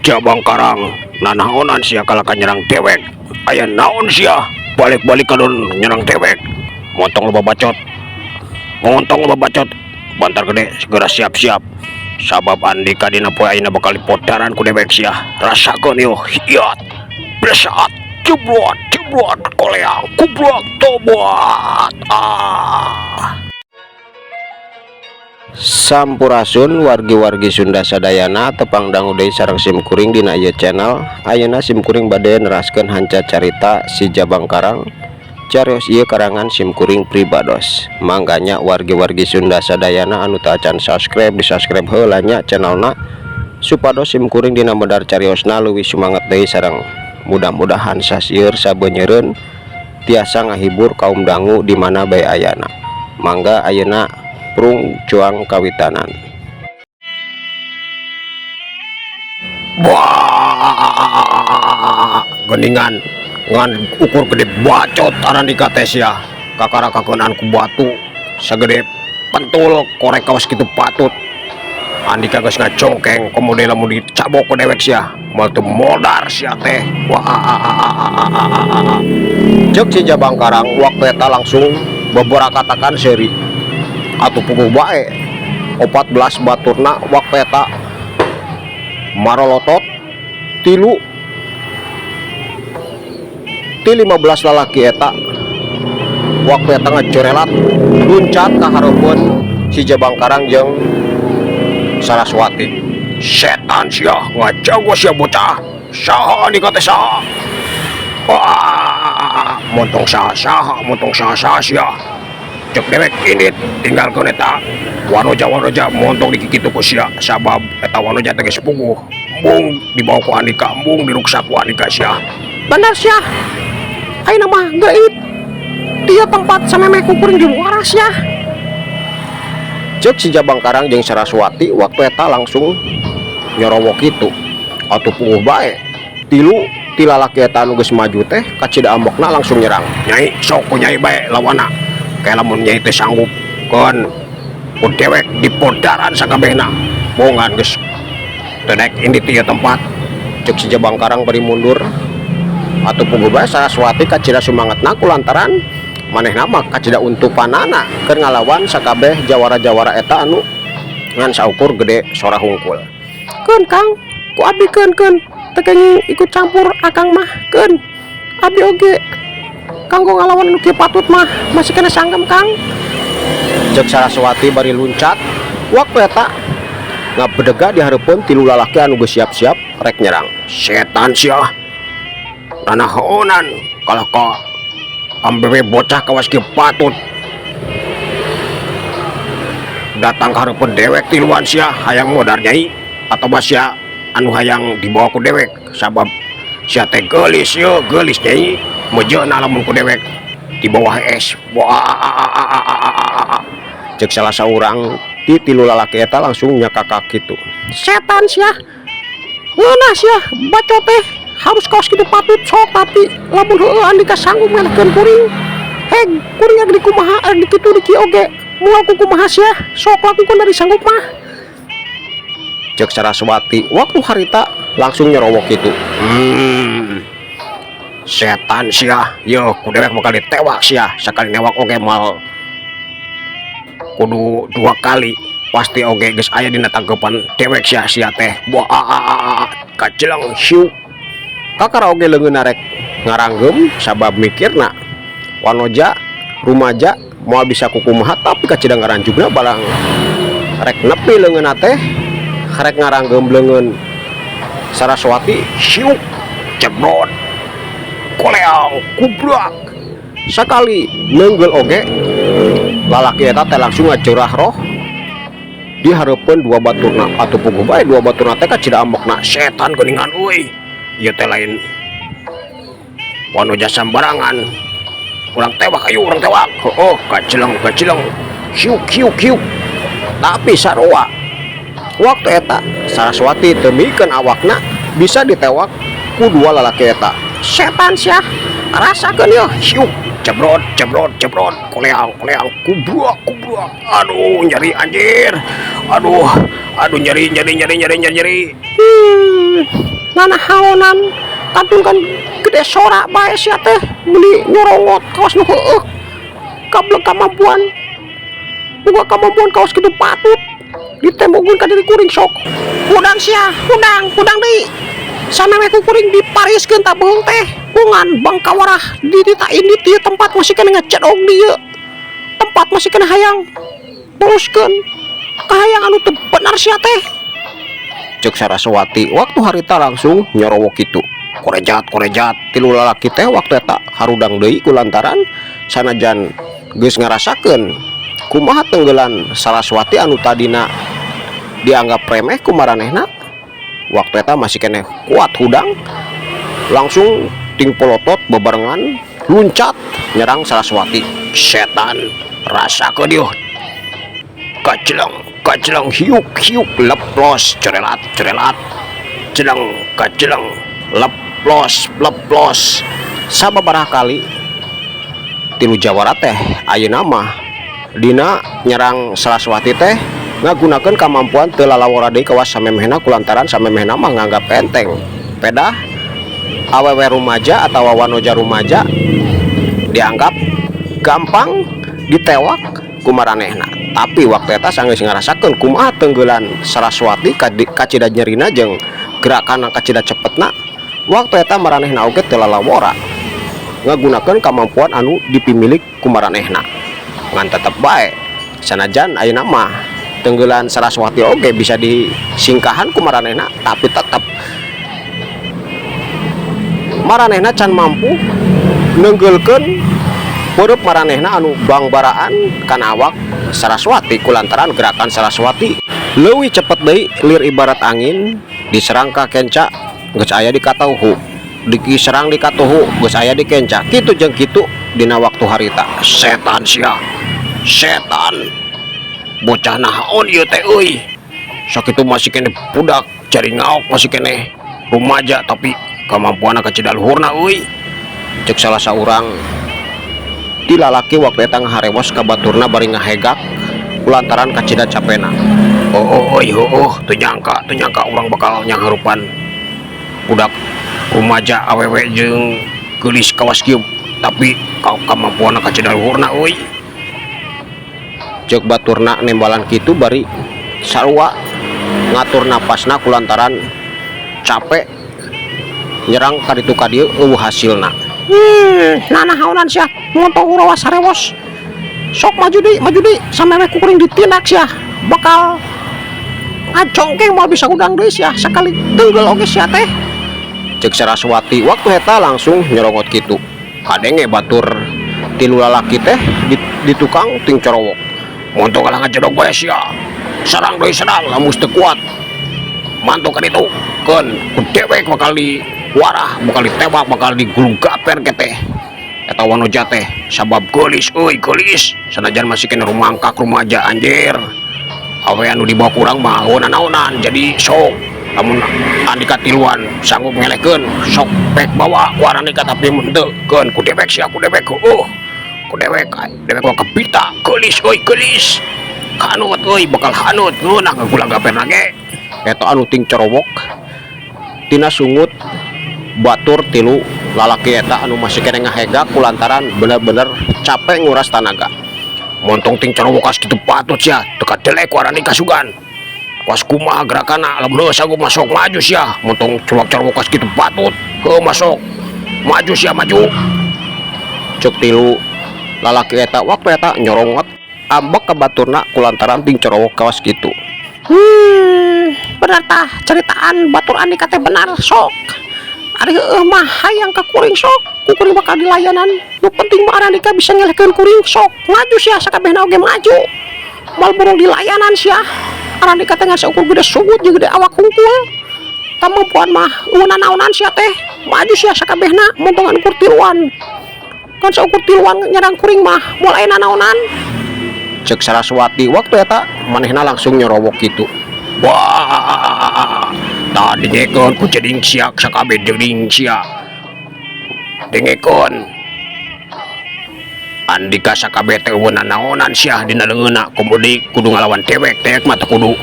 Jabang Karang nanaonan sia kalah ka nyerang dewek aya naon sia balik-balik kadon nyerang dewek montong loba bacot montong loba bacot Bantar Gede segera siap-siap sabab Andika dina poe ayeuna bakal dipodaran ku dewek sia rasakeun ieu hiat besat jebrot jebrot koleang kublak tobat ah. Sampurasun wargi-wargi Sunda sadayana tepang dangu deui sareng simkuring dina ieu channel. Ayeuna simkuring bade neraskeun hanca carita si Jabang Karang. Carios ieu karangan simkuring pribados. Mangga nya wargi-wargi Sunda sadayana anu teu acan subscribe di subscribe heula nya channelna supados simkuring dina medar cariosna leuwih sumanget deui sareng mudah-mudahan sasieur sabeunyereun tiasa ngahibur kaum dangu di mana bae ayana. Mangga ayeuna prung cuang kawitanan. Wah, geningan ngan ukur gede bacot Arandika teh sia kakara kakeunaan ku batu sagede pentul korek kawas kitu patut. Andika geus ngacongkeng komo deui lamun dicabok ku dewek sia moal teu modar sia teh. Wah, ceuk si Jabang Karang waktu eta langsung beberakatakan seuri atuh puguh bae 14 baturna waktu eta marolotot tilu ti 15 lalaki eta waktu eta ngecerelat luncat ka hareupeun si Jabang Karang jeung Saraswati. Setan sia ngajago sia bocah saha Andika teh saha. Wah, montong saha saha montong saha saha sia cek dewek indit tinggalkeun eta wanoja-wanoja montong dikikitu ku sia sabab eta wanoja teh geus puguh embung dibawa ku Andika embung diruksak ku Andika sia. Bener sia ayeuna mah geuit dia tempat samemeh ku kuring diwara sia. Ceuk si Jabang Karang jeung Saraswati waktu eta langsung nyorowok kitu atuh puguh bae tilu ti lalaki eta anu geus maju teh kacida amokna langsung nyerang. Nyai sok ku nyai bae lawanna kayak lamun nyai teh sanggup keun ku dewek dipodaran sakabehna bongan geus teu daek indit ieu tempat. Ceuk si Jabang Karang bari mundur atuh puguh bae Saraswati kacida sumangetna kulantaran manehna mah kacida untupanana keur ngalawan sakabeh jawara-jawara eta anu ngan saukur gede sora hungkul. Keun Kang, ku abdi keun keun teu kenging ikut campur akang mah keun abdi oge kanggo ngalawan nu kieu patut mah masih kena sanggem Kang. Ceuk Saraswati bari luncat waktu eta ngabedega di hareupeun tilu lalaki anu geus siap-siap rek nyerang. Setan sia nanahonan kalah ka ambewe bocah kawas kieu patut datang ka hareupeun dewek tiluan sia hayang modar nyai atawa sia anu hayang dibawa ku dewek sabab sia teh geulis yeuh geulis nyai mejeuna lamun ku dewek di bawah es. Wah, ceuk salah saurang ti tilu lalaki eta langsung nyakakak kitu. Setan sia ngeunah sia bacot teh harus kaos kitu patut sok tapi lamun heueuh Andika sanggup ngalahkeun kuring heg kuring ag dikumaha ag dikitu di kieu oge moal ku kumaha sia sok lakukeun dari sanggup mah. Ceuk Saraswati waktu harita langsung nyerowok kitu. Setan sia yeuh ku dewek bakal ditewak sia sakali newak oge moal kudu dua kali pasti oge geus aya dina tangkepan dewek sia sia teh. Wah, kajeleng siuk kakara oge leungeunna rek ngaranggem sabab mikirna wanoja rumaja moal bisa kukumaha tapi kacida ngaranjugna barang rek nepi leungeunna teh rek ngaranggem leungeun Saraswati siuk jebrot koleang kublak sakali neunggul oge lalaki eta teh langsung ngacurah roh di hareupeun dua baturna atuh puguh bae dua baturna teh kacida amokna. Setan geuningan euy ieu teh lain wanoja sambarangan urang tewak ayo urang tewak heueuh kajeleng kajeleng siuk siuk siuk tapi sarua waktu eta Saraswati teu mikeun awakna bisa ditewak ku dua lalaki eta. Setan sia rasakeun yeuh siuk jebrot jebrot jebrot koleang koleang kublak kublak aduh nyeri anjir aduh aduh nyeri nyeri nyeri nyeri nyeri nyeri. Nanahaonan kantun kan gede sora bae sia teh, meuni nyorongot kawas nu heueuh. Gablek kamampuan. Boga kamampuan kawas kitu patut ditembokeun ka diri kuring sok. Hudang sia, hudang, hudang deui. Samemeh ku kuring dipariskeun tah beuheung teh. Kungan bangkawarah dititah indit ieu tempat masih keneh ngecedog dieu. Tempat masih keneh hayang teruskeun kahayang anu teu bener sia teh. Cek Saraswati waktu harita langsung nyorowok kitu. Korejat korejat tilu lalaki teh waktu eta harudang deui kulantaran sanajan geus ngarasakeun kumaha tenggelan Saraswati anu tadina dianggap remeh ku maranehna, waktu eta masih keneh kuat hudang, langsung ting polotot bebarengan luncat nyerang Saraswati. Setan, rasakeun ieu. Kaceleng kaceleng, hiuk hiuk, leplos, cerelat cerelat, celeng kaceleng, leplos leplos. Sababaraha kali tilu jawara teh ayeuna mah dina nyerang Saraswati teh ngagunakeun kamampuan teu lalawora deui kawas samemehna, kulantaran samemehna mah nganggap enteng pedah awewe rumaja atau wanoja rumaja dianggap gampang ditewak ku maranehna. Tapi waktu eta sanggeus ngarasakeun kumaha tenggelan Saraswati, kacida nyerina jeung gerakan kacida cepetna, waktu eta maranehna oge teu lalawora ngagunakeun kamampuan anu dipimilik ku maranehna. Ngan tetep bae, sanajan ayeuna mah tenggelan Saraswati oge bisa disingkahan ku maranehna, tapi tetep maranehna can mampu nenggelkeun peureub maranehna anu bangbaraan kana awak Saraswati, kulantaran gerakan Saraswati leuwih cepet deui lir ibarat angin. Diserang ka kenca geus aya di katauhu, diserang di katuhu geus aya di kenca, kitu jeung kitu dina waktu harita. Setan sia, setan, bocah naon ieu teh euy? Sakitu masih keneh budak jari ngaok, masih keneh rumaja, tapi kemampuanna kacida luhurna euy, cek salah saurang ti lalaki waktu eta ngaharewos ka baturna bari ngahegak kulantaran kacida capena. Oh, oh, oh, oh, teu nyangka, teu nyangka urang bakal nyangharupan budak rumaja awewe jeung geulis kawas kieu, tapi kemampuanna kacida luhurna euy, cek baturna nembalan kitu bari sarua ngatur napasna kulantaran capek nyerang kaditu kadieu euweuh hasilna. Nanahaonan sia montong urawas harewos? Sok maju deui, maju deui, samemeh ku kuring ditindak sia bakal ngajongkeng, moal bisa hudang deui sia, sakali tenggel oge sia teh. Cek Saraswati waktu eta langsung nyerongot kitu. Kadenge batur tilu lalaki teh di tukang ting corowok. Montong kalah ngajedog bae sia, serang deui, serang lamun teu kuat mantu ka ditu keun ku dewek bakal di warah, bakal ditewak, bakal digulung gaper teh eta wanoja teh, sabab geulis euy, geulis, sanajan masih keneh rumangkak rumaja. Anjir, awe anu dibawa kurang mah naonan. Jadi sok lamun andika tiluan sanggup ngelehkeun, sok pek bawa ku andika, tapi mun teu, keun ku dewek sia, ku dewek, ku dewek, dewek mah kebita. Geulis euy, geulis, hanut euy, bakal hanut, ngeunah ngagulang gaper ge. Eta anu ting corowok tina sungut batur tilu lalaki eta anu masih keneh ngahegak kulantaran bener-bener capek nguras tanaga. Montong ting corowok kawas kitu patut sia teu kadelek ku arani kasugan kawas kumaha gerakana. Lamun heuh sanggup masuk, maju sia. Montong corowok kawas kitu patut, heuh, masuk, maju sia, maju. Cek tilu lalaki eta waktu eta nyorongot ambek ke baturna kulantaran ting corowok kawas kitu. Benar tah ceritaan batur andika teh benar. Sok ari heueuh mah hayang ka kuring, sok ku kuring bakal dilayanan. Nu penting mah andika bisa ngelehkeun kuring. Sok maju sia, sakabehna oge maju, moal burung dilayanan sia. Andika teh ngan saukur gede sugut jeung gede awak hungkul, kemampuan mah euweuh nanaonan sia teh. Maju sia sakabehna, montongan ukur tiluan kan, saukur tiluan nyerang kuring mah moal aya nanaonan. Cek Saraswati waktu eta manehna langsung nyorowok gitu. Wah, tadi dengekeun ku jeding sia sakabeh, jeding sia, dengekeun. Andika sakabeh teh euweuh nanaonan sia dina leungeunna, komo deui kudu ngalawan dewek. Dewek mah teu kudu.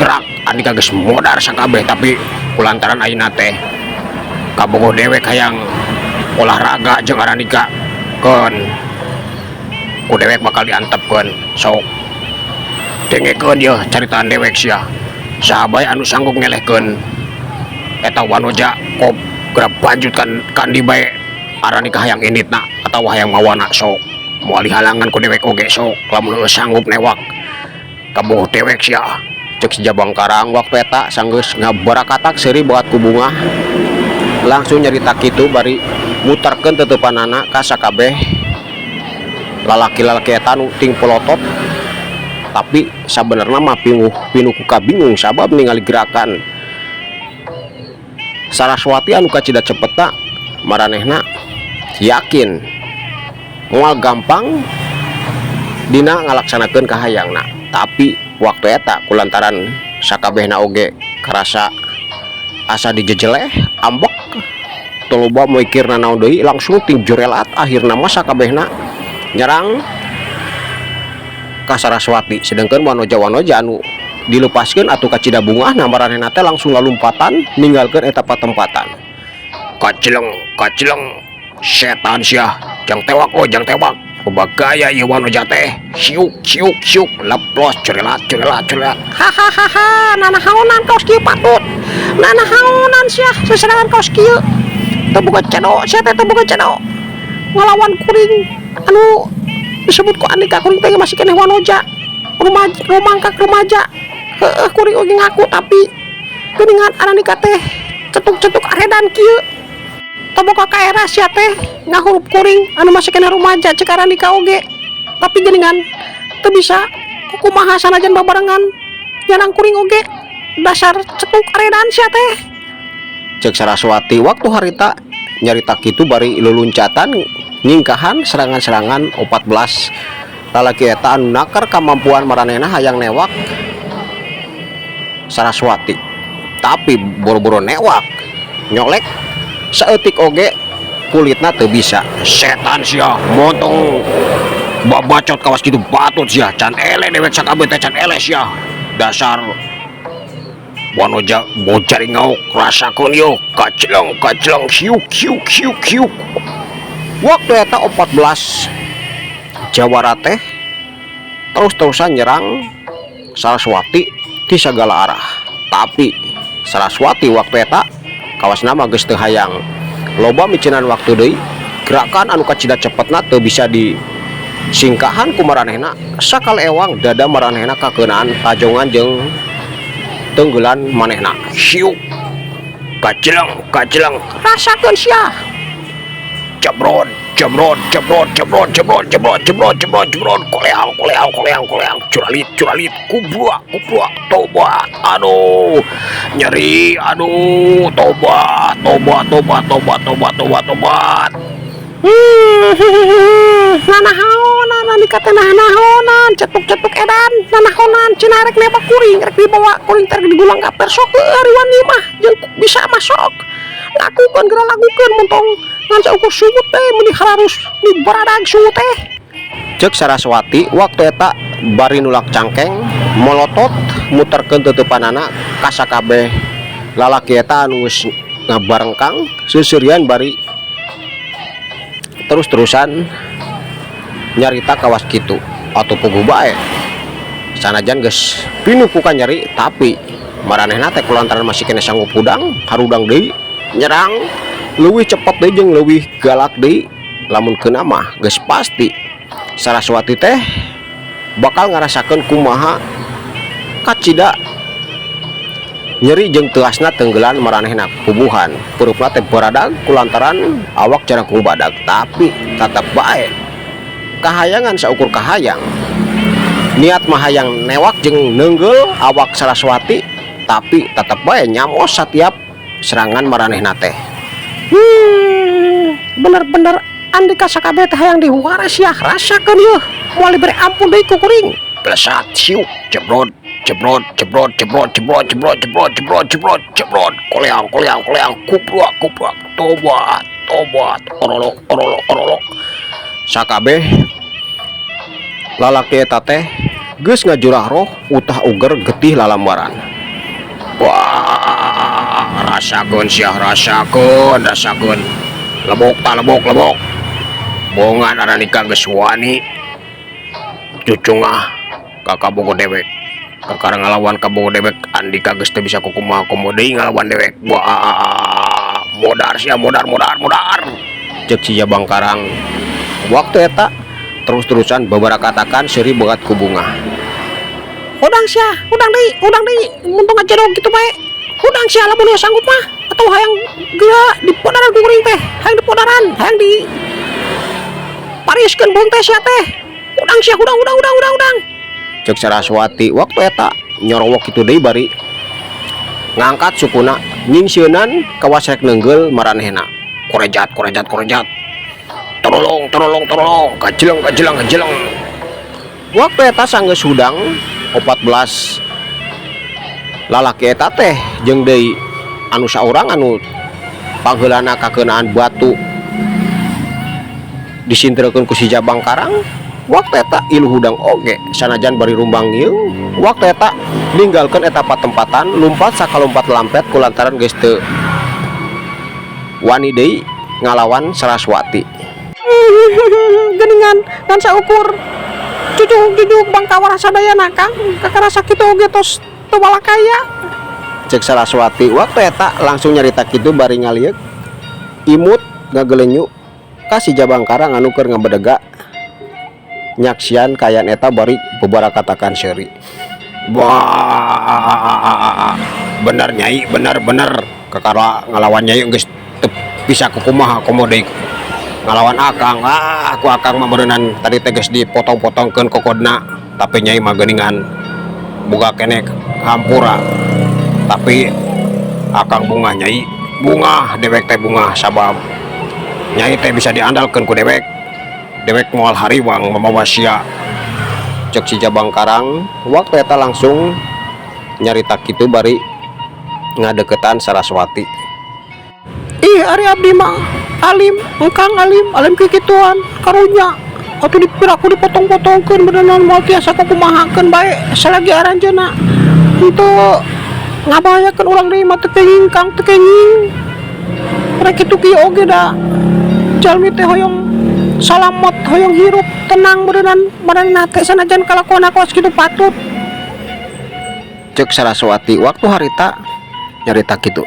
Gerak Andika geus modar sakabeh, tapi kulantaran ayeuna teh kabogoh dewek hayang olahraga jeung Arandika, keun ku dewek bakal diantepkeun. Sok dengekeun yeuh caritaan dewek sia. Saha bae anu sanggup ngelehkeun eta wanoja kop geura banjut kan kandi bae Arandika hayang inditna atawa hayang mawana. Sok moal dihalangan ku dewek oge. Sok lamun heueuh sanggup newak kabogoh dewek sia, cek si Jabang Karang. Waktu eta sanggeus ngabarakatak seuri boat ku bungah, langsung nyarita kitu bari muterkeun teuteupanana ka sakabeh lalaki-lalaki eta nu ting polotot. Tapi sabenerna mah pinuh pinuh ku kabingung, sabab ningali gerakan Saraswati anu kacida cepetna, maranehna yakin moal gampang dina ngalaksanakeun kahayangna. Tapi waktu eta kulantaran sakabehna oge karasa asa dijejeleh, ambek, teu loba mikir nanaon deui, langsung ting jurelat. Akhirna mah sakabehna nyerang ka Saraswati, sedangkan wanoja-wanoja anu dilepaskeun atuh kacida bungahna, maranehna teh langsung lalumpatan ninggalkeun eta patempatan. Kacileng kacileng, setan sia, jang tewak, oh jang tewak. Gaya ieu wanoja teh, siuk siuk siuk, leplos, curelat curelat curelat. Hahaha, nanahaonan kaos kieu patut? Nanahaonan sia seserangan kaos kieu? Teu boga cedok sia teh, teu boga cedok ngalawan kuring anu disebut ku Andika kuring teh masih keneh wanoja rumaja, rumangkak remaja. Heueuh, kuring oge ngaku, tapi geuningan Arandika teh cetuk-cetuk aredan kieu. Teu boga kaera sia teh ngahurup kuring anu masih keneh rumaja, cek Arandika oge. Tapi geuningan teu bisa kukumaha, sanajan babarengan nyarang kuring oge, dasar cetuk aredan sia teh. Cek Saraswati waktu harita nyarita kitu bari luluncatan nyingkahan serangan-serangan 14 lalaki eta anu nakar kamampuan maranehna hayang newak Saraswati. Tapi boro-boro newak, nyolek saeutik oge kulitna teu bisa. Setan sia, montong babacot kawas kitu batut sia, can eleh dewek sakabeh teh, can eleh sia. Dasar wanoja bojari ngauk, rasakeun yo, kacleng kacleng, siuk siuk siuk siuk. Waktu eta 14 jawara teh terus-terusan nyerang Saraswati di segala arah. Tapi Saraswati waktu eta kawasna mah geus teu hayang loba miceunan waktu deui. Gerakan anu kacida cepetna teu bisa di singkahan ku maranehna. Sakali ewang dada maranehna kakeunaan tajongan jeung tenggelan manehna. Siuk, kacleng kacleng. Rasakeun sia. Jebrot jebrot jebrot jebrot jebrot jebrot jebrot jebrot jebrot, koleang koleang koleang koleang, curalit curalit, kubruak kubruak, tobat, aduh nyeri, aduh, tobat tobat tobat tobat tobat tobat tobat. Nanahaonan Andika teh, nanahaonan cetuk-cetuk edan? Nanahaonan cenah rek nembak kuring, rek dibawa kuring teh, rek digulang gaper? Sok ari wani mah jeung bisa mah sok lakukeun geura, lakukeun. Montong ngan saukur sungut teh meuni hararus di baradag sungut teh. Cek Saraswati waktu eta bari nulak cangkeng, molotot muterkeun teuteupanana ka sakabeh lalaki eta anu geus ngabarengkang seuseurian bari terus-terusan nyarita kawas kitu. Atau puguh bae, sanajan geus pinuh ku kanyeri, tapi maranehna teh kulantaran masih keneh sanggup hudang, harudang deui nyerang leuwih cepet deui jeung leuwih galak deui. Lamun keuna mah geus pasti Saraswati teh bakal ngarasakeun kumaha kacida nyeri jeung teuasna tenggelan maranehna. Puguhan purupna teh baradag kulantaran awak jarangkung badag, tapi tetep bae kahayangan saukur kahayang, niat mah hayang newak jeung neunggel awak Saraswati, tapi tetep bae nyamos setiap serangan maranehna teh. Bener-bener Andika sakabeh teh hayang diwares ya. Rasakeun yeuh, moal dibere ampun deui ku kuring. Plesat, siuk, jebrot jebrot jebrot jebrot jebrot jebrot jebrot jebrot jebrot jebrot, koleang koleang koleang, kupruak kupruak, tobat tobat, orolok orolok orolok. Sakabeh lalaki eta teh geus ngajurah roh, utah uger getih lalambaran. Wah, rasakeun sia, rasakeun, rasakeun. Lebok ta, lebok, lebok. Bongan Arandika geus wani cucungah ka kabogoh dewek. Kakara ngalawan kabogoh dewek, Andika geus teu bisa kukumaha komo deui ngalawan dewek. Wah, modar sia, modar, modar, modar. Cek si Jabang Karang. Waktu eta terus-terusan beberapa katakan seuri begat ku bungah. Hudang sia, hudang deui, hudang deui, mun tong ngajedog kitu bae. Hudang sia lamun sanggup mah atau hayang geura dipodaran ku kuring teh, hayang dipodaran, hayang di pariskeun beuheung teh sia teh. Hudang sia, hudang, hudang, hudang, hudang, hudang. Cek Saraswati waktu eta nyorowok kitu deui bari ngangkat sukuna nyingsieunan kawas rek neunggeul maranehna. Korejat, korejat, korejat. Torolong, torolong, torolong, kajeleng, kajeleng, kajeleng. Waktu eta sanggeus hudang 14 lalaki eta teh jeung deui anu saurang anu pangheulana kakeunaan batu disintrekeun ku si Jabang Karang. Waktu eta ilu hudang oge sanajan bari rumbang ieu. Waktu eta ninggalkeun eta patempatan, lumpat sakalompat lampet kulantaran geus teu wani deui ngalawan Saraswati. Geuningan ngan saukur cucuk-cucuk bangkawara sadayana, Kang, kakara sakitu oge tos teu walakaya. Cek Saraswati waktu eta langsung nyarita kitu bari ngalieuk imut ngagelenyu ka si Jabang Karang anu keur ngabedega nyaksian kaayaan eta bari katakan seuri. Wah, bener Nyai, bener, bener. Kakara ngalawan Nyai geus teu bisa kukumaha komo deui ngalawan akang. Ah, aku akang mah beureunan tadi teh geus dipotong-potongkeun kokodna, tapi Nyai mah geuningan boga keneh hampura. Tapi akang bungah, Nyai, bungah, dewek teh bungah sabab Nyai teh bisa diandalkeun ku dewek. Dewek moal hariwang mamawa sia. Cek si Jabang Karang waktu eta langsung nyarita kitu bari ngadeketan Saraswati. Ih, ari abdi mah alim, engkang alim, alim kikituan karunya atuh dipiraku dipotong-potongkeun beneran moal tiasa kukumahakeun bae salagi aranjeunna henteu ngabahayakeun urang deui mah teu kenging, Kang, teu kenging. Rek kitu kieu oge da jalmi teh hoyong salamet, hoyong hirup tenang beneran maranehna teh sanajan kalakuan kawas kitu patut. Cek Saraswati waktu harita nyarita kitu.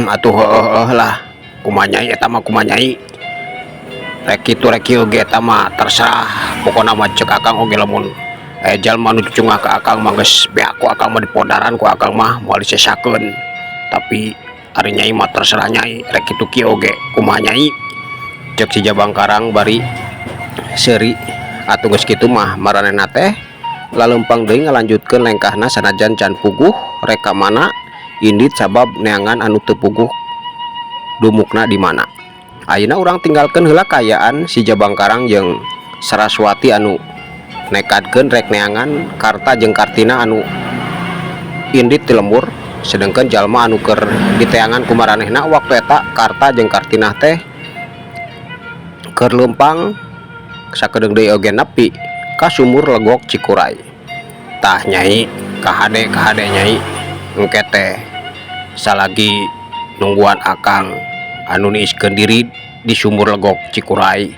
Atuh heueuh lah, kumaha Nyai eta mah, kumaha Nyai? Rek kitu rek kieu ge eta mah terserah. Pokona mah cek akang oge lamun aya jalma nu cucungah ka akang mah geus beak ku akang mah, dipodaran ku akang mah, moal disesakeun. Tapi ari Nyai mah terserah Nyai, rek kitu kieu oge kumaha Nyai? Cek si Jabang Karang bari seuri. Atuh geus kitu mah maranehna teh laleumpang deui ngalanjutkeun lengkahna sanajan can puguh rek ka mana indit sabab neangan anu teu puguh dumukna di mana. Ayeuna urang tinggalkeun heula kaayaan si Jabang Karang jeung Saraswati anu nekadkeun rek neangan Karta jeung Kartina anu indit ti lembur, sedangkan jalma anu keur diteangan ku maranehna waktu eta Karta jeung Kartina teh keur leumpang sakedeung deui oge nepi ka sumur Legok Cikuray. Tah Nyai, kahade, kahade Nyai, engke teh salagi nungguan akang anu niiskeun diri di sumur Legok Cikuray,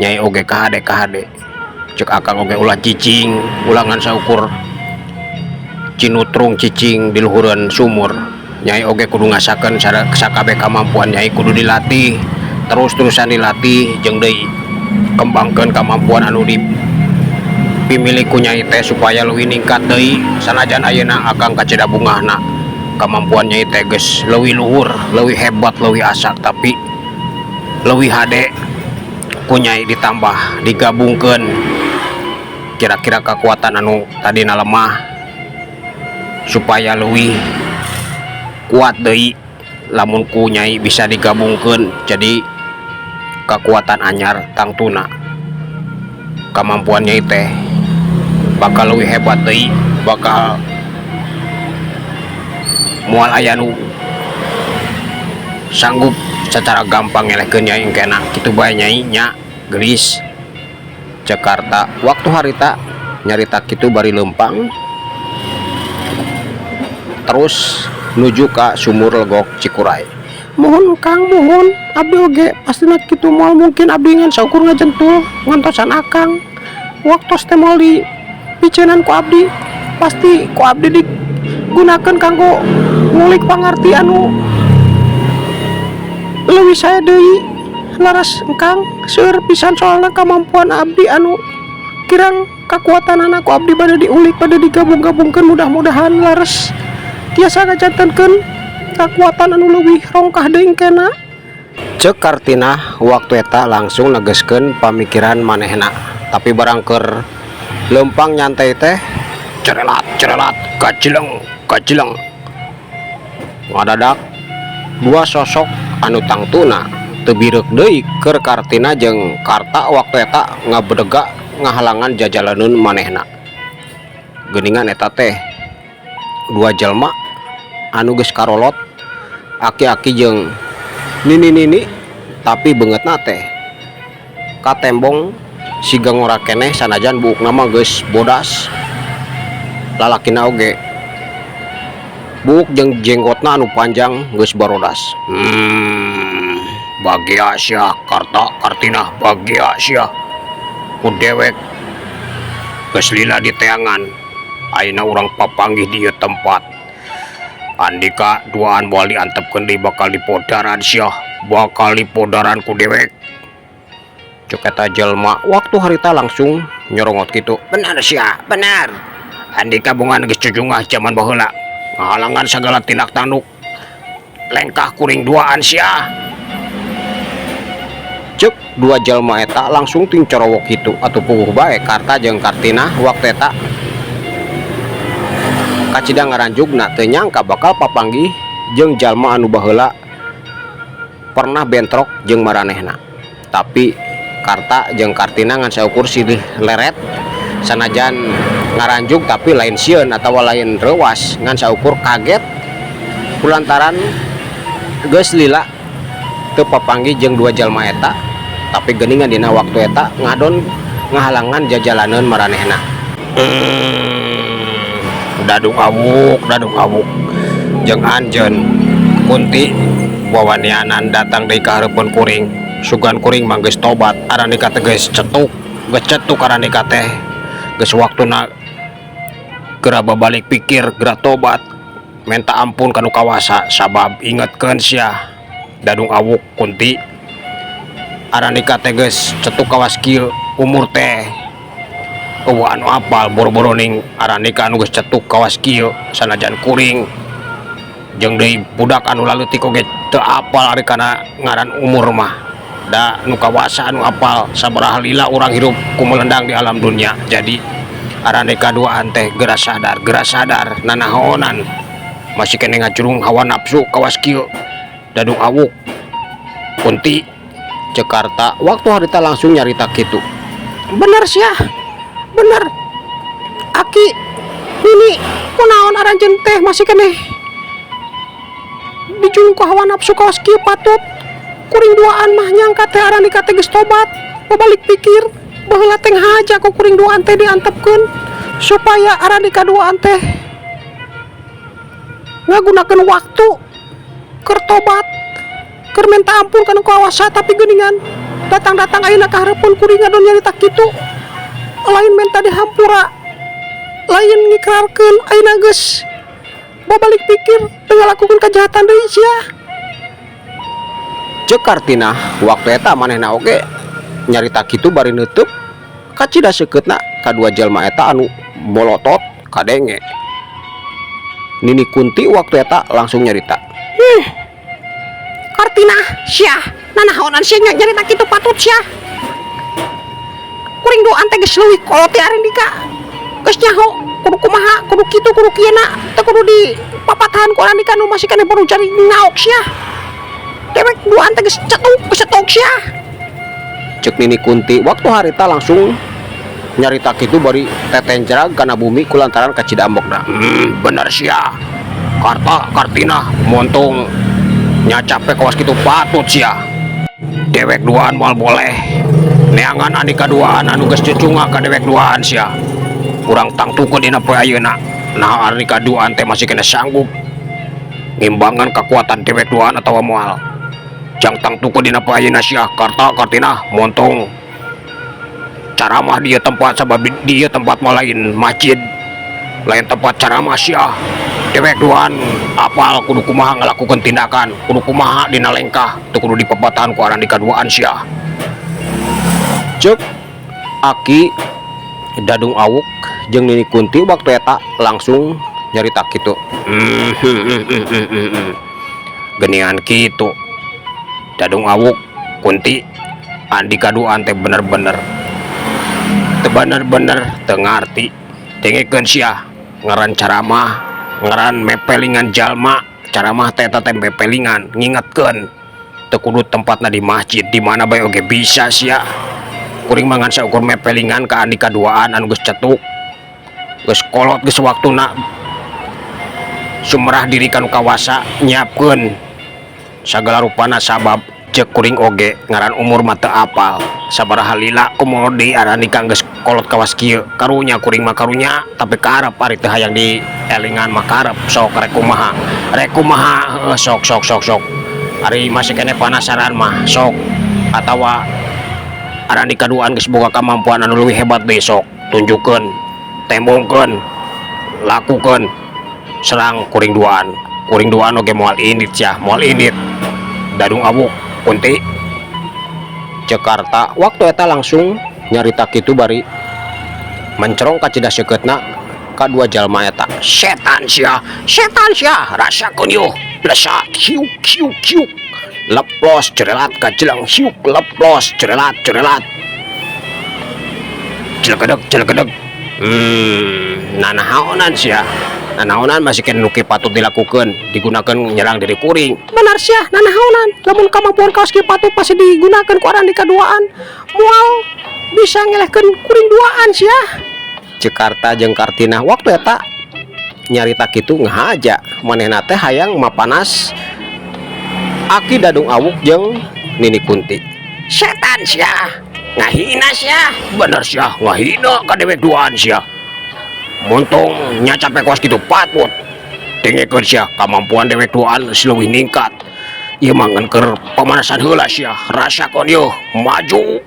Nyai oge kahade, kahade. Cek akang oge ulah cicing, ulah ngan saukur cinutrung cicing di luhureun sumur. Nyai oge kudu ngasakeun sakabeh kamampuan Nyai, kudu dilatih terus-terusan, dilatih jeung deui kembangkeun kemampuan anu di pimilik ku Nyai teh supaya leuwih ningkat deui. Sanajan ayeuna akang kacida bungahna kemampuan Nyai teh geus leuwih luhur, leuwih hebat, leuwih asak, tapi leuwih hade ku Nyai ditambah, digabungkeun kira-kira kekuatan anu tadina lemah supaya leuwih kuat deui. Lamun ku Nyai bisa digabungkeun jadi kekuatan anyar, tangtuna kemampuan Nyai teh bakal leuwih hebat deui, bakal moal aya nu sanggup secara gampang ngelehkeun Nyai engkena. Kitu bae Nyai nya, gelis. Jakarta waktu harita nyarita kitu bari leumpang terus. Nuju ka Sumur Legok Cikuray. Muhun, Kang, muhun. Abdi oge pastina kitu, moal mungkin abdi ngan saukur ngajentul ngantosan akang. Waktos teh moal dipiceunan ku abdi, pasti ku abdi digunakeun kanggo ngulik pangarti anu leuwih sae deui. Laras, Kang, seueur pisan soalna kamampuan abdi anu kirang kakuatanana, ku abdi bade diulik, bade digabung-gabungkeun. Mudah-mudahan laras tiasa ngajantenkeun kakuatan anu leuwih rongkah deui engkena. Cek Kartina waktu eta langsung negeskeun pamikiran manehna. Tapi barang keur lempang nyantai teh, cerelat cerelat, kacileng kacileng, ngadadak dua sosok anu tangtuna teu bireuk deui keur Kartina jeung Karta waktu eta ngabedega ngahalangan jajalaneun manehna. Geuningan eta teh dua jelma anu geus karolot, aki-aki jeung nini-nini, tapi beungeutna teh katembong siga ngora keneh, sanajan buukna mah geus bodas. Lalakina oge buuk jeung jenggotna anu panjang geus barodas. Bagia sia, Karta, Kartina, bagia sia ku dewek geus lila diteangan. Ayeuna urang papanggih di ieu tempat. Andika duaan moal diantepkeun deui, bakal dipodaran sia, bakal dipodaran ku dewek, cek eta jelma waktu harita langsung nyorongot kitu. Benar sia, benar. Andika bongan geus cucungah jaman baheula ngahalangan sagala tindak tanduk lengkah kuring duaan sia, cek dua jalma eta langsung ting corowok kitu. Atuh puguh bae Karta jeung Kartina waktu eta kacida ngaranjugna, teu nyangka bakal papanggih jeung jalma anu baheula pernah bentrok jeung maranehna. Tapi Karta jeung Kartina ngan saukur silih leret, sanajan ngaranjug tapi lain sieun atawa lain reuwas, ngan saukur kaget kulantaran geus lila teu papanggih jeung dua jalma eta, tapi geuningan dina waktu eta ngadon ngahalangan jajalaneun maranehna. Dadung awuk, dadung awuk jeung anjeun Kunti wawanianan datang deui ka hareupeun kuring. Sugan kuring mah geus tobat. Arandika teh geus cetuk, geus cetuk. Arandika teh geus waktuna geura babalik pikir, geura tobat, minta ampun ka nu kawasa. Sabab ingetkeun sia, Dadung Awuk, Kunti, arandika teh geus cetuk kawas kieu. Umur teh euweuh anu apal, boro-boro ning arandika anu geus cetuk kawas kieu, sanajan kuring jeung deui budak anu laleutik oge teu apal ari kana ngaran umur mah. Da nu kawasa anu apal sabaraha lila urang hirup kumelendang di alam dunia. Jadi arandika duaan teh geura sadar, geura sadar. Nanahonan masih keneh ngajurung hawa nafsu kawas kieu, Dadung Awuk, Kunti? Cek Karta waktu harita langsung nyarita kitu. Bener sia, bener, Aki, Nini. Kunaon aranjeun teh masih keneh dijung ku hawa nafsu kawas kieu patut? Kuring duaan mah nyangka teh arandika teh geus tobat, babalik pikir. Baheula teh ngahaja ku kuring duaan teh diantepkeun supaya arandika duaan teh ngagunakeun waktu keur tobat, keur minta ampun kana kawasa. Tapi geuningan datang-datang ayeuna ka hareupeun kuring ngadon nyarita kitu, lain minta dihampura, lain ngikrarkeun, ayeuna geus babalik pikir, teu ngalakukeun kejahatan deui sia. Cek Kartina waktu eta. Manehna oge nyarita kitu bari neuteuk kacida seukeutna kadua jalma eta anu molotot kadenge. Nini Kunti waktu eta langsung nyarita. Kartina sia, nanahonan sia nyarita kitu patut sia? Kuring duaan teh geus leuwih kolot ti arandika, geus nyaho kudu kumaha, kudu kitu, kudu kieu na, teu kudu di papatahan ku arandika nu masih keneh baru cari ngaok sia. Dewek duaan teh geus cetuk, geus cetuk sia. Cek Nini Kunti waktu harita langsung nyarita kitu bari tetenjrag kana bumi kulantaran kacida ambekna. Bener sia, Karta, Kartina, montong nyacape kawas kitu patut sia. Dewek duaan moal boleh neangan andika duaan anu geus cucunga ka dewek duaan sia. Urang tangtukeun dina poe ayeuna. Nah, andika duaan teh masih keneh sanggup. Ngimbangan kekuatan dewek duaan atawa moal. Jang tangtukeun dina ayeuna sia, Karta, Kartina, montong caramah di ieu tempat, sabab di ieu tempat mah lain masjid, lain tempat caramah sia. Dewek duaan apal kudu kumaha ngalakukeun tindakan, kudu kumaha dina lengkah, teu kudu dipapatahan ku arandika duaan sia. Cek Aki Dadung Awuk jeung Nini Kunti waktu eta langsung nyarita kitu. Genian kitu. Dadung Awuk, Kunti, Andika duaan teh bener-bener teu bener-bener teu ngarti. Dengekeun sia, ngaran caramah, ngaran mepelingan jalma, caramah teh eta teh mepelingan, ngingetkeun. Teu kudu tempatna di masjid, di mana bae oge bisa sia. Kuring mah ngan saukur mepelingan ka Andika duaan anu geus cetuk. Geus kolot, geus waktuna sumerah diri kanu kawasa, nyiapkeun sagala rupana, sabab cek kuring oge ngaran umur mah teu apal sabaraha lila komo di arandika geus kolot kawas kieu. Karunya kuring mah, karunya, tapi karep ari teu hayang di elingan mah karep. Sok rek kumaha, rek kumaha, heuh, sok sok sok sok. Ari masih keneh penasaran mah sok, atawa arandika duaan geus boga kamampuan anu leuwih hebat deui, sok tunjukkeun, tembongkeun, lakukeun, serang kuring duaan. Kuring duaan oge moal indit sia, moal indit. Dadung Awuk, Kunti, Jakarta waktu eta langsung nyarita kitu bari mencerong ka cida seukeutna ka dua jalma eta. Setan sia, setan sia, rasakeun yuh. Blesat, hiuk hiuk hiuk, leplos jerelat kajelang, hiuk, leplos jerelat jerelat, jelekedek jelekedek. Nanahaonan sia, nanaonan masih keneh nu patut dilakukan, digunakan nyerang diri kuring? Benar sia, nanahaonan. Lamun kemampuan kaos kieu patut pasti digunakan ku arandika duaan, moal bisa ngelehkeun kuring duaan sia. Jakarta jeung Kartina waktu eta nyarita kitu ngahaja manehna teh hayang mapanas Aki Dadung Awuk jeung Nini Kunti. Setan sia, ngahina sia, bener sia, ngahina ka dewek duaan sia. Montong nya capek kos kitu patut, dengekeun sia, kamampuan dewek duaan geus leuwih ningkat. Ieu mah ngan keur pemanasan heula sia. Rasakeun yeuh. Maju,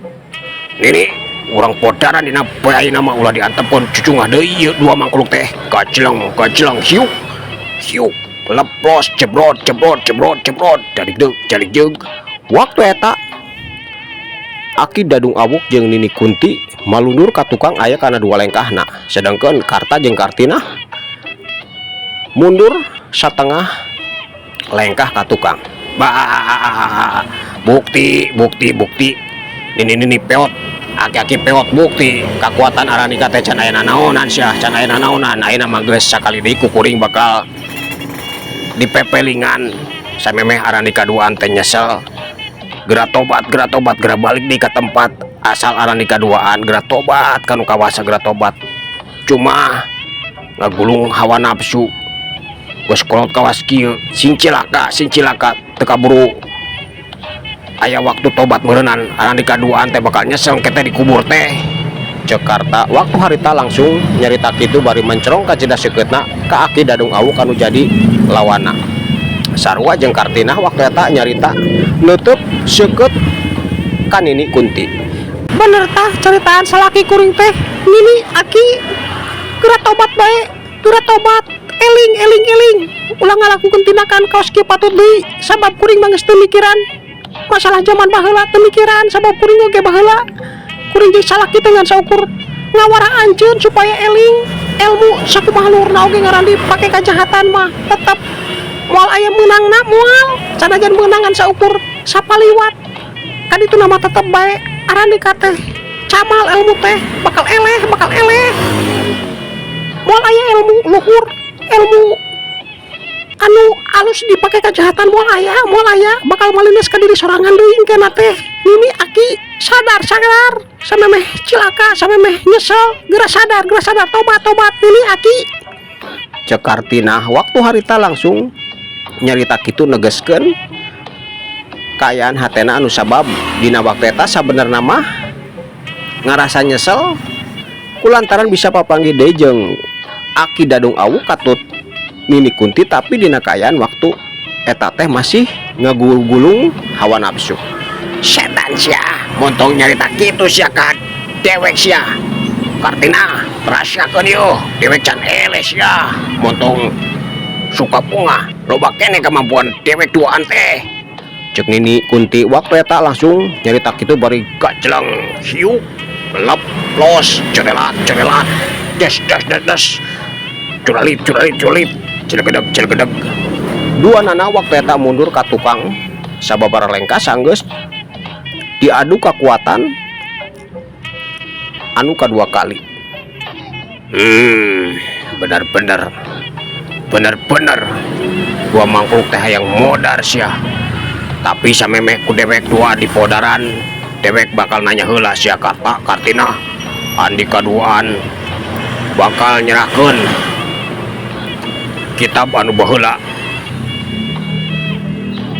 Nini, urang podaran dina poe ayeuna mah, ulah diantepkeun cucungah deui ieu dua mangkluk teh. Kajeleng kajeleng, hiuk hiuk, leplos, jebrot jebrot jebrot jebrot, jalig deug jalig jeug. Waktu eta Aki Dadung Awuk jeung Nini Kunti malundur ka tukang aya kana dua lengkahna, sedangkan Karta jeung Kartina mundur satengah lengkah ka tukang. Bah, bukti bukti bukti. Nini nini peot, aki-aki peot, bukti kekuatan arandika teh can aya nanaonan sia, can aya nanaonan. Ayeuna mah geus sakali deui ku kuring bakal dipepelingan samemeh arandika duaan teh nyesel. Geura tobat, geura tobat, geura balik deui ka tempat asal arandika duaan, geura tobat kanu kawasa, geura tobat. Cuma ngagulung hawa nafsu, geus kolot kawas kieu, sing cilaka, sing cilaka, teu kaburu aya waktu tobat meureunan. Arandika duaan teh bakal nyesel teh dikubur teh. Jakarta waktu harita langsung nyarita kitu bari mencerong ka jeda seukeutna ka Aki Dadung Awuk anu jadi lawana. Sarua jeung Kartina waktu eta nyarita nutup seukeut ka Nini Kunti. Bener tah ceritaan salaki kuring teh. Nini, Aki, geura tobat bae, geura tobat, eling eling eling, ulah ngalakukeun tindakan kaos kieu patut deui, sabab kuring mah geus teu mikiran masalah zaman baheula, teu mikiran, sabab kuring oge baheula kuring jeung salaki teh ngan saukur ngawara anjeun supaya eling. Ilmu sakumaha luhurna oge ngaran dipake kajahatan mah tetep moal aya meunangna, moal. Sanajan meunang ngan saukur sapaliwat kan itu nama, tetep bae arandika teh camal ilmu teh bakal eleh, bakal eleh. Moal aya ilmu luhur, ilmu anu alus dipake kejahatan, moal aya, moal aya, bakal malines ka diri sorangan deui engkena teh. Nini, Aki, sadar, sadar, samemeh cilaka, samemeh nyesel, geura sadar, geura sadar, tobat, tobat, Nini, Aki. Cek Kartina waktu harita langsung nyarita kitu negeskeun kaayaan hatena anu sabab dina waktu eta sabenerna mah ngarasa nyesel kulantaran bisa papanggih deui jeung Aki Dadung Awuk katut. Nini Kunti, tapi dina kaayaan waktu eta teh masih ngagulung hawa nafsu. Setan sia, montong nyarita kitu sia ka dewek sia. Kartina, rasakeun yeuh, dewek can eleh sia. Montong suka bunga, loba keneh kemampuan dewek duaan teh. Cek Nini Kunti waktu eta langsung nyarita kitu bari gajleng hiuk lep los cerelat cerelat des des des des curalit curalit curalit cilegedeg cilegedeg. Dua nana waktu eta mundur ka tukang sababaraha lengkah sanggeus diadu kekuatan anu kadua kali. Benar-benar, benar-benar dua mangkuk teh hayang modar sia. Tapi samemeh ku dewek dua di podaran, dewek bakal nanya heula sia, Karta, Kartina. Andika duaan bakal nyerahkeun kitab anu baheula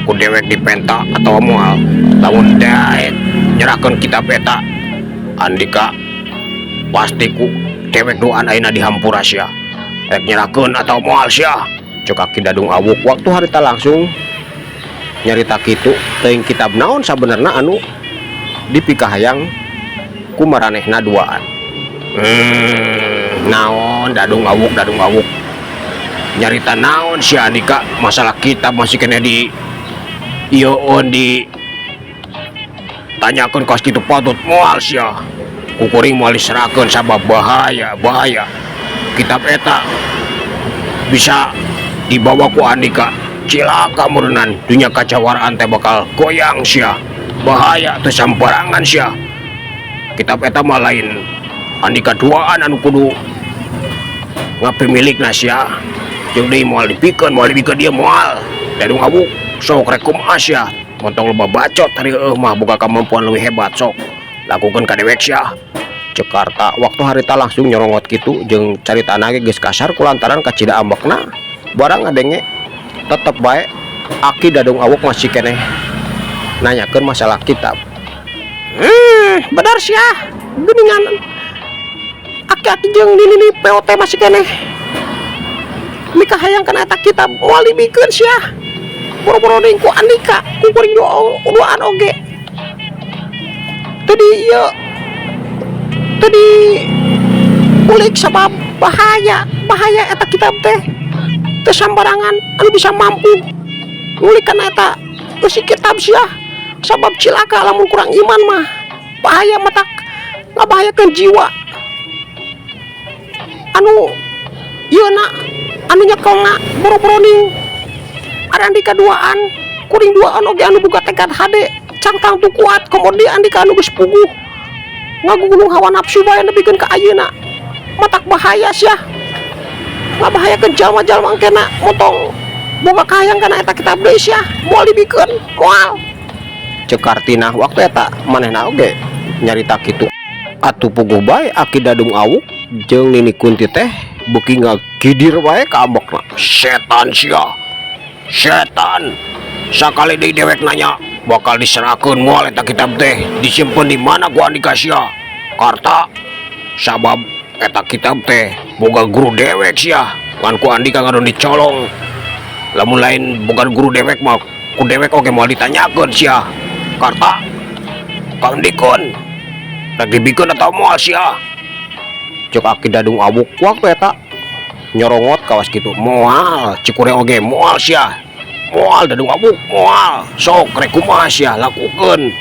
ku dewek dipenta atau moal? Lamun daek nyerahkeun kitab eta, andika pasti ku dewek duaan ayeuna dihampura sia. Rek nyerahkeun atau moal sia? Cek Aki Dadung Awuk waktu harita langsung nyarita kitu. Teuing kitab naon sabenerna anu dipikahayang ku maranehna duaan. Naon Dadung Awuk, Dadung Awuk nyarita naon si andika? Masalah kitab masih kena di ieu di tanyakeun kos kitu patut. Moal sia, ku kuring moal diserahkeun sabab bahaya, bahaya. Kitab eta bisa dibawa ku andika, cilaka meureunnan dunya kacawaraan teh bakal goyang sia. Bahaya, teu sambarangan sia. Kitab eta mah lain andika duaan anu kudu ngapimilikna sia. Jeung deui moal dipikeun, moal dipikeun dia, moal. Dadung Awuk, sok rek kumaha sia? Montong loba bacot hari eueuh mah boga kemampuan leuwih hebat, sok lakukeun ka dewek sia. Cek Karta waktu harita langsung nyorongot kitu jeung caritana ge geus kasar kulantaran kacida ambekna. Barang ngadenge, tetep bae Aki Dadung Awuk masih keneh nanyakeun masalah kitab. Benar sia, geuningan aki-aki jeung nini POT masih keneh mikahayang kana eta kitab. Moal dibikeun sia, boro-boro deui ku andika, ku kuring duaan oge tadi ieu tadi ulik, sabab bahaya, bahaya. Eta kitab teh teu sambarangan anu bisa mampu ngulik kana eta eusi kitab sia, sabab cilaka lamun kurang iman mah, bahaya, matak ngabahayakeun jiwa anu ieu na, anu nyekelna. Boro-boro ning ada andika duaan, kuring duaan oge anu boga tekad hade cangtang tu kuat, komo deui andika anu geus puguh ngagugulung hawa nafsu bae nepikeun ka ayeuna. Matak bahaya sia, ngabahayakeun jalma-jalma engkena. Motong boga kahayang kana eta kitab deui sia, moal dibikeun, moal. Cek Kartina waktu eta manehna oge nyarita kitu. Atuh puguh bae Aki Dadung Awuk jeung Nini Kunti teh beuki ngagidir bae ka ambekna. Setan sia, setan. Sakali deui dewek nanya, bakal diserahkeun moal eta kitab teh? Disimpen di mana ku andika sia, Karta? Sabab eta kitab teh boga guru dewek sia, ngan ku andika ngadon dicolong. Lamun lain bukan guru dewek mah, ku dewek oge moal ditanyakeun sia. Karta, kaundikeun, rek dibikeun atau moal sia? Cek Aki Dadung Awuk waktu eta nyorongot kawas kitu. Moal, cik kuring oge moal sia, moal. Dadung Awuk, moal. Sok rek kumaha sia, lakukeun.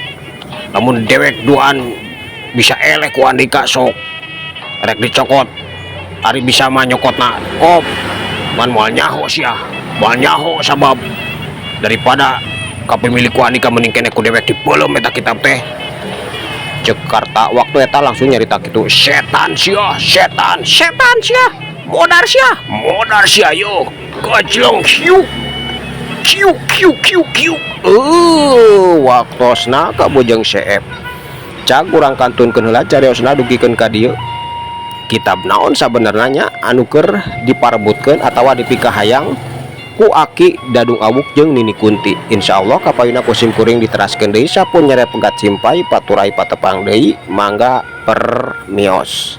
Lamun dewek duaan bisa eleh ku andika, sok rek dicokot. Ari bisa mah nyokotna kop, ngan moal nyaho sia, moal nyaho, sabab daripada kapemilik ku andika, mending keneh ku dewek dipeuleum eta kitab teh. Cek Karta waktu eta langsung nyarita kitu. Setan sia, setan, setan sia, modar sia, modar sia. Yo gajlong hiu kiu kiu kiu kiu. Waktosna ka Bujeng CF cag urang kantunkeun heula cariosna dugikeun ka dieu. Kitab naon sabenerna nya anu keur diparebutkeun atawa dipikahayang ku Aki Dadung Awuk jeung Nini Kunti? Insyaallah kapayuna ku sim kuring diteraskeun deui. Sampun nyere pegat simpay paturay patepang deui. Mangga permios.